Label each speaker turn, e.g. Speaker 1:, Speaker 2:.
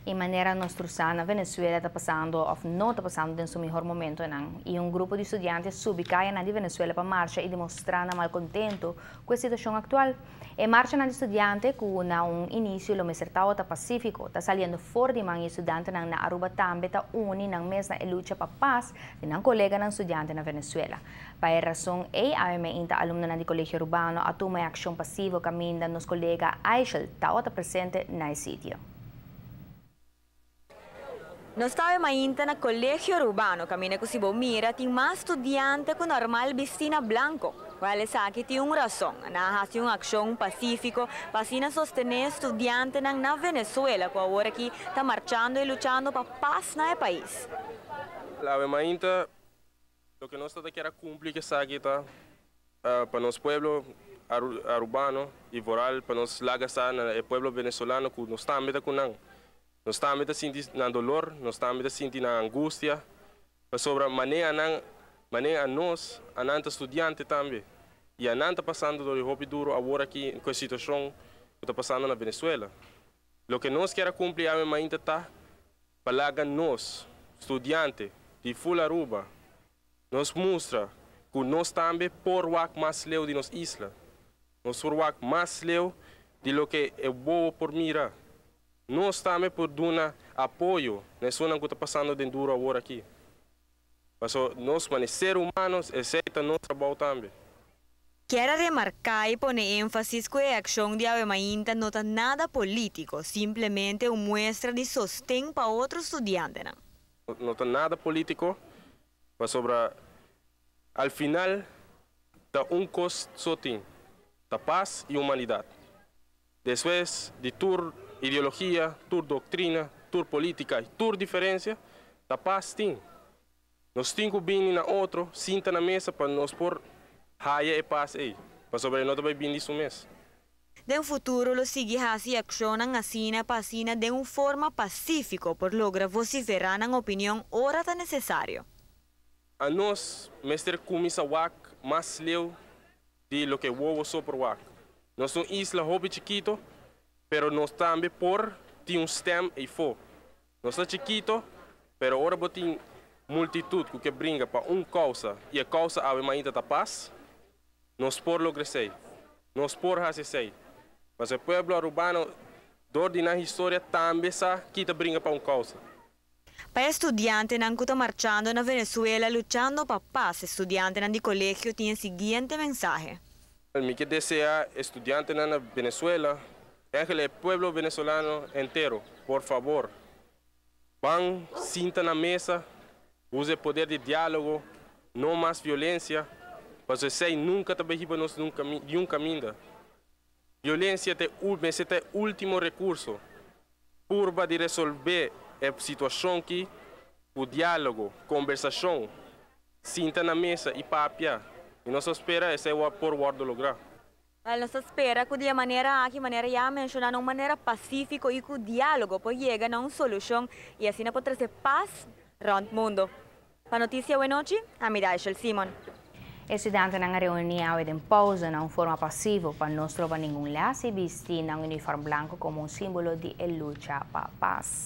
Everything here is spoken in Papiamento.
Speaker 1: E manera nos sa, na Venezuela ta pasando of no ta pasando den su mihor momentonan. Y un grupo di studiante a subi caya na Venezuela pa marcha y demostra nan malcontento cu e situacion actual. E marcha di studiante, cu na un inicio lo mester ta pacifico, ta saliendo for di man y studiantenan na Aruba tambe ta uni nan mes na lucha pa paz di nan coleganan studiante na Venezuela. Pa e rason ey, AME alumnonan di Colegio Arubano a tuma accion pasivo caminda nos colega Aishel ta presente na sitio.
Speaker 2: Nos ta ainda na Colegio Arubano, caminda cu si bo mira, tin mas studiante cu normal bisti na blanco. Wel, esaki tin un rason. Nan a haci un accion pacifico pa sostene studiantenan na Venezuela, cu awor aki ta marchando y luchando pa paz na e pais.
Speaker 3: Awe mainta, loke nos ta kier cumpli cu esaki ta pa nos pueblo arubano y vooral pa nos laga sa na pueblo venezolano cu nos tambe ta cu nan. Nos tambe ta sinti nan dolor, nos tambe ta sinti nan angustia, pasobra manera nan, manera nos, nan ta studiante tambe. Y nan ta pasando door hopi duro awor aki cu e situacion cu ta pasando na Venezuela. Loke nos kier cumpli awe mainta ta pa laga nos, studiante di full Aruba, nos mustra cu nos tambe por wak mas leu di nos isla. Nos por wak mas leu di loke e wowo por mira. Nos tambe por duna apoyo na esnan cu ta pasando den duro awor aki. Mas nos, como ser humano, esey ta nos trabou tambe.
Speaker 2: Kier remarca y pone enfasis cu e accion di awe mainta no ta nada politico, simplemente un muestra di sosten pa otro studiantenan.
Speaker 3: No ta nada politico, pasobra al final ta un cos so tin, ta paz y humanidad. Despues di tur ideologia, tur doctrina, tur politica y tur diferencia, ta paz tin. Nos tin cu bini na otro, sinta na mesa pa nos por haya e paz ey. Pasobra no ta bay bini su mes.
Speaker 2: Den futuro, lo sigui haci accion asina pa asina di un forma pacifico por logra vocifera nan opinion ora ta necesario.
Speaker 3: Anos mester cuminsa wak mas leu di loke wowo so por wak. Nos ta un isla hopi chikito, pero nos tambe por tin un stem eyfo. Nos ta chikito, pero ora bo tin multitud cu kier bringa pa un causa y e causa awe mainta ta paz, nos por logra esey. Nos por haci esey. Mas e pueblo arubano, door di nan historia tambe sa cu ta bringa pa un causa.
Speaker 2: Pa studiantenan cu ta marchando na Venezuela luchando pa paz, studiantenan di colegio tin e siguiente mensahe.
Speaker 3: Mi kier desea studiantenan na Venezuela, e pueblo venezolano entero, por fabor, ban sinta na mesa, usa e poder di dialogo, no mas violencia, pasobra esey nunca ta bay nos ningun caminda. Violencia ta e ultimo recurso, purba di resolve e situacion aki cu dialogo, conversacion, sinta na mesa y papia. Y nos ta spera esey por wordo logra.
Speaker 2: Nos ta spera cu di manera aki, manera ya menciona, di manera pacifico y cu dialogo, por yega na un solucion y asina por trece paz rond mundo. Pa Noticia Anochi, ami ta Simon.
Speaker 1: Studiantenan a reuni den pauze na un forma pasivo pa no stroba ningun les y bisti un uniform blanco como un simbolo di lucha pa paz.